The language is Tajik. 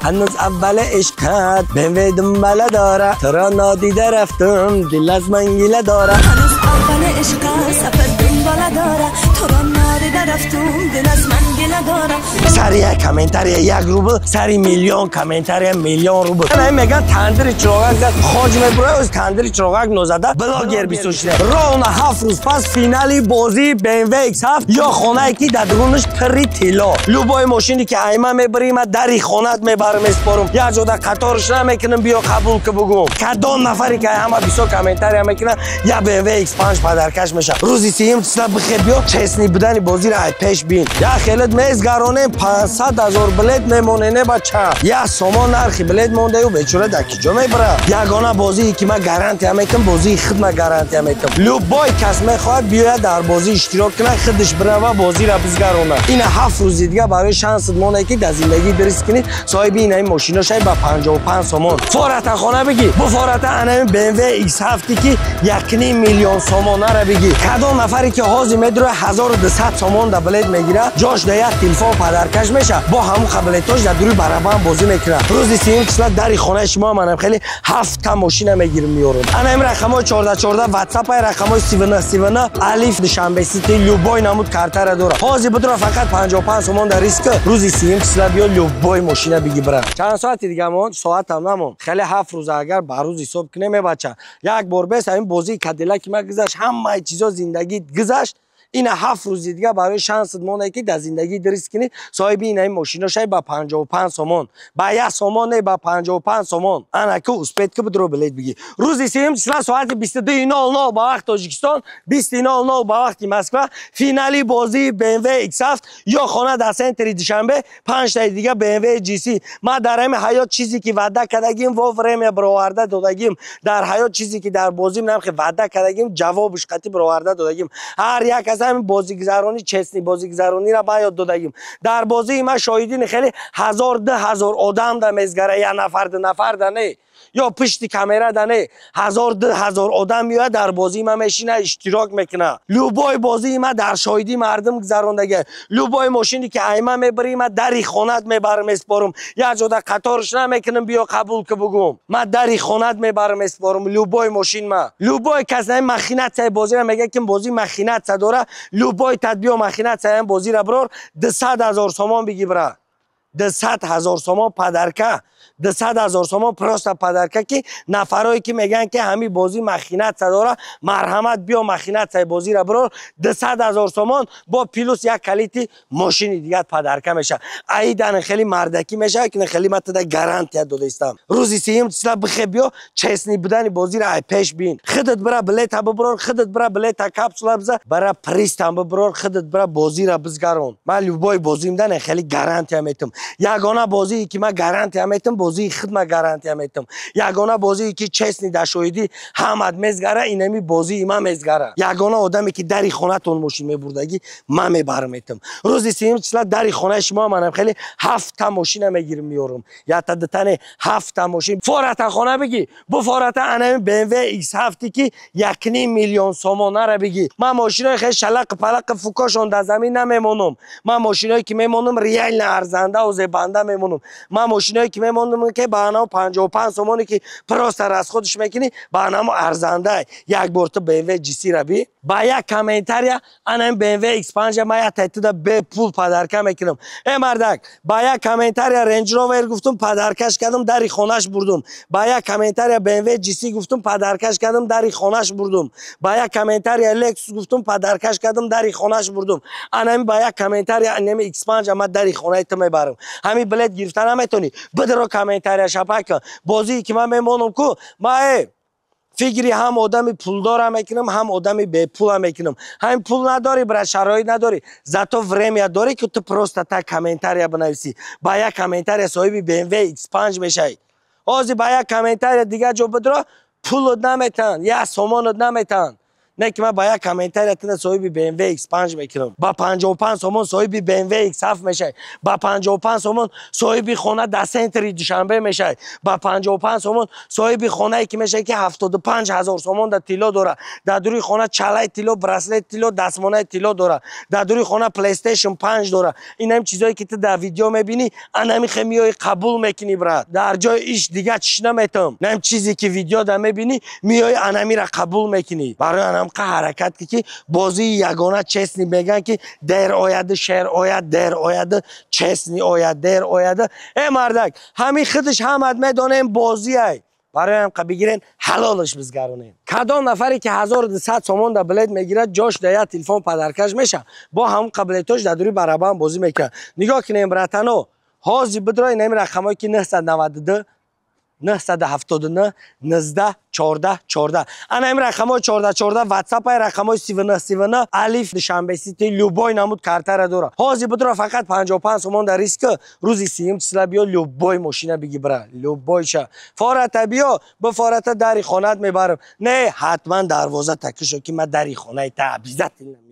Ҳанӯз аввали ишқат BMW думбала дора, туро нодида рафтум, дил аз ман гила дора. Ҳанӯз аввали ишқат сафар думбала дора, туро надида рафтум, дил аз ман гила дора. Сари як комментария 1 рубл, сари миллион комментария миллион рубл. Ана меган тандири чироғак зад, хоҷ мебура, оз тандири чироғак нозада блогер бисӯшида. Ровно 7 рӯз пас финали бозии BMW X7 ё хонае ки дар дурунаш пирри тилло. Любой мошине ки айма мебарӣ, ма дари хонат мебарам, меспорум. Як ҷода қаторш намекунам, биё қабул ки бугум. Кадом нафаре ки ҳама бисёр комментария мекунад, я BMW X5 падаркаш мешавад. Рӯзи сеюм числа бихе биё, честный будани бозиро ай пеш бин. Я хелет мезгаронем, 500 000 билет мемонене бача. Я сомон нархи билет мондаю, бечора дар киҷо мебарад? Ягона бозие ки ман гарантия мекунам, бозии худ ман гарантия мекунам. Любой кас мехоҳад биёяд дар бозӣ иштирок кунад, худаш бирава бозиро бизгаронад. Ина 7 рӯзи дига барои шансат монда ки дар зиндагӣ дирис кунӣ, соҳиби инаи мошино шавӣ ба 55 сомон. Фората хона бигӣ, буфората анаи BMW X7 ки 1.5 миллион сомонара бигӣ. Кадом нафаре ки ҳозир медура 1200 сомон да билет мегирад, ҷош да як телефон падаркаш мешавад, бо ҳамун қабилетош дар дури барабан бозӣ мекунад. Рӯзи сеюм числа дари хонаи шумо манам хеле 7 та мошина мегирам меорам. Ана ин рақамҳои 1414 WhatsApp, рақамҳои 39 39 Алиф Душанбе Сити любой намуд картара дорад. Ҳозир бидура фақат 55 сомон дар риск, рӯзи сеюм числа биё любой мошина биги бира. Чанд соати дига монд? Соатам намонд. Хеле 7 рӯз агар ба рӯз ҳисоб кунем, бача. Як бор бес ҳамин бозии Кадиллаки ма гузашт, ҳамаи чизо зиндагӣ гузашт. Ина 7 рӯзи дига барои шансат монда ки дар зиндагӣ дирис кунӣ, соҳиби инаи мошино шавӣ ба 55 сомон. Ба 1 сомон не, ба 55 сомон. Ана ки успеть ки бидро билет бигӣ. Рӯзи сеюм числа соати 22:00 ба вақти Тоҷикистон, 20:00 ба вақти Москва, финали бозии BMW X7 ё хона дар центри Душанбе, 5 таи дига BMW GC. Ман дар ҳамин ҳаёт чизе ки ваъда кардагим, во время бароварда додагим. Дар ҳаёт чизе ки дар бозим намхи ваъда кардагим, ҷавобаш қатъӣ бароварда додагим. Ҳар як аз ҳамин бозигузаронӣ, честный бозигузарониро ба ёд додагим. Дар бозии ман шоҳидини хеле 1000 2000 одам да мезгара, як нафар ду нафар да не, ё пушти камера да не, 1000 2000 одам меояд дар бозии ман мешина, иштирок мекунад. Любой бозии ман дар шоҳидии мардум гузарондага. Любой мошине ки айма мебарӣ, ман дари хонат мебарам, меспорум. Як ҷода қаторш намекунам, биё қабул ки бугум. Ман дари хонат мебарам, меспорум любой мошин ма. Любой кас ҳамин махинатсияи бозиро мегӯяд ки бозӣ махинатсия дора, любой тадбиё махинатсия ҳамин бозиро бирор, 200 000 сомон биги бира. 200 000 сомон падарка. 200 000 сомон просто падарка ки нафарое ки мегӯянд ки ҳамин бозӣ махинатсия дора, марҳамат биё махинатсияи бозиро бирор, 200 000 сомон бо плюс як калити мошини дигар падарка мешавад. Аидан хеле мардакӣ мешавад ки хеле ман туда гарантия додаистам. Рӯзи сеюм числа бихе биё, честный будани бозиро ай пеш бин. Худат бира билета бибирор, худат бира билета капсула биза, бара пристан бибирор, худат бира бозиро бизгарон. Ман любой бозим дан хеле гарантия метам. Ягона бозие ки ман гарантия метам, бозии худ ман гарантия метам. Ягона бозие ки честный дар шоҳидӣ ҳамад мезгара, инами бозии ман мезгара. Ягона одаме ки дари хонатон мошин мебурдагӣ, ман мебарам метам. Рӯзи сеюм числа дари хонаи шумо манам хеле 7 та мошина мегирам меорам. Якта дутане 7 та мошин. Фората хона бигӣ, буфората анами BMW X7 ки 1.5 миллион сомонара бигӣ. Ман мошинои хеле шалақ палақ фукошон дар замин намемонам. Ман мошиное ки мемонам реально арзанда ва зебанда мемонам. Ман мошиное ки мемонам ки ба анамо 55 сомоне ки просто расходш мекунӣ, ба анамо арзанда. Як бор ту BMW GC ра би, ба як комментария анам BMW X5 ма як тайтуда бепул падарка мекунам. Э мардак, ба як комментария Range Rover гуфтум, падаркаш кардам, дари хонаш бурдум. Ба як комментария BMW GC гуфтум, падаркаш кардам, дари хонаш бурдум. Ба як комментария Lexus гуфтум, падаркаш кардам, дари хонаш бурдум. Анами ба як комментария анами X5 ма дари хонаи ту мебарам. Ҳамин билет гирифта наметонӣ, бидро комментария шапак кун. Бозие ки ман мемонам ку, ма фикри ҳам одами пулдора мекунам, ҳам одами бепула мекунам. Ҳамин пул надорӣ, брат, шароит надорӣ, зато время дорӣ ки ту просто так комментария бинависӣ. Ба як комментария соҳиби BMW X5 мешавӣ. Ҳозир ба як комментария дигар ҷо бидро, пулот наметаҳанд, як сомонот наметаҳанд. Не ки ман ба як комментария тина соҳиби BMW X5 мекунам. Ба 55 сомон соҳиби BMW X7 мешавӣ. Ба 55 сомон соҳиби хона дар центри Душанбе мешавӣ. Ба 55 сомон соҳиби хонае ки мешавӣ, ки 75 ҳазор сомон дар тилло дора. Дар дури хона чалаи тилло, браслет тилло, дастмонаи тилло дора. Дар дури хона PlayStation 5 дора. Инам чизое ки ту дар видео мебинӣ, анами хе миёи қабул мекунӣ, брат. Дар ҷои иш дига чиш наметам. Нам чизе ки видео да мебинӣ, миёи анамира қабул мекунӣ. Барои анам қа ҳаракат ки бозии ягона честный. Меган ки дер ояд, шер ояд, дер ояд, честный ояд, дер ояд. Э, мардак, ҳами худаш ҳамат медонем, бозиай. Барои ҳам бигирен, ҳалолаш бизгаронем. Кадом нафаре ки 1200 сомон да билет мегирад, ҷош да як телефон подаркаш меша. Бо ҳамун қабилетош дар дури барабан бозӣ мекунад. Нигоҳ кунем, братано, ҳозир бидрои нами рақамое ки 992 979 19 14 14. Ана ин рақамҳои 14 14 ватсапай, рақамҳои 39 39 Алиф Душанбе Сити любой намуд картара дора. Ҳозир бидро, фақат 55 сомон дар риска. Рӯзи сиюм числа биё, любой мошина биги, бира, любойша фората биё, бифората дари хонат мебарам. Не, ҳатман дарвоза такишо, ки ман дари хонаи та обязательно.